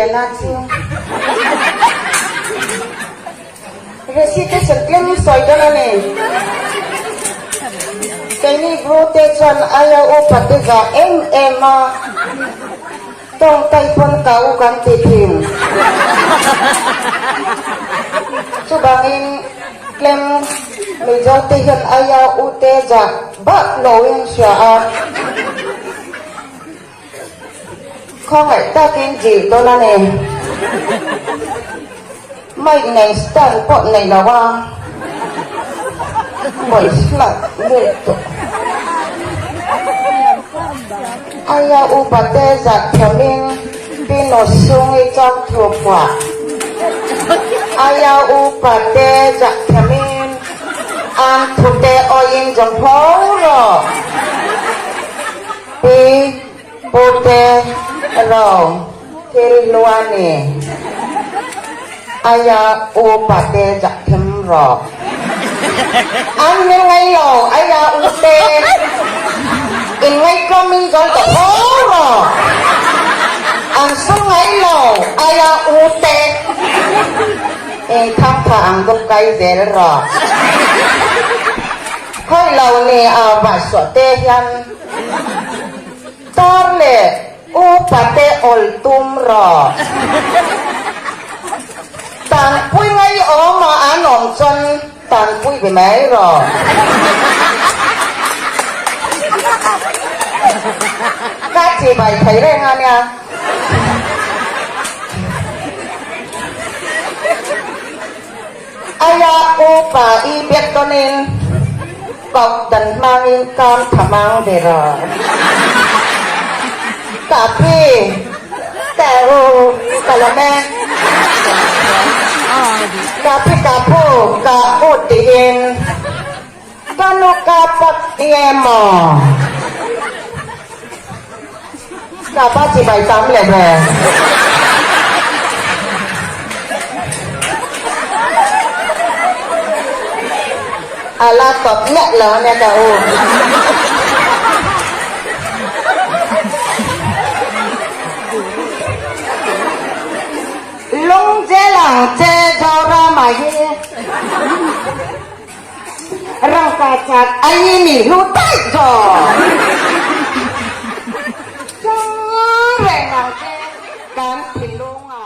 Na chu recitation tlem sawi dawn a ni. Keini Bru te chuan aia upa te zah em em a, tawngtai pawn ka u kan ti thin. Chuvangin tlem Mizo te hian aia u te zah bak loin hria a. Khawngaih takin zir dawn a ni. Mic nei stand pawh nei lo a, voice hlauh vel tawh. Aia upa te zah thiamin Pino Sungi chuan thu phuah. Aia upa te zah thiamin an thute awiin zawm pho rawh. Pi Pute ro thil hlua ni aia upa te zah thim rawh. An hmel ngai lo aia u te in ngaihtlawm in zawl tawh tho rawh. An sum ngai lo aia u te in thang tha ang bawk kai zel rawh. Khawi lo ni a vahsuah te hian Tar leh upa te awl tum rawh. Tanpui ngai awm a an awm chuan tanpui ve mai rawh. Ka chibai thei reng a nia. Aia upa i biak dawnin koh dan hmangin kam tha mang ve rawh. Ka pi, ka u, ka lawm e. Ka pi ka pu, ka u tiin ka nu ka pak nge maw? Ka pa chibai tam leh ve. A la tawp miah lo ania ka u. Lung zel ang che Zorama hi. Rangka chak ai mi hlu daih zawk. Chung reng ang che kan thinlung ah.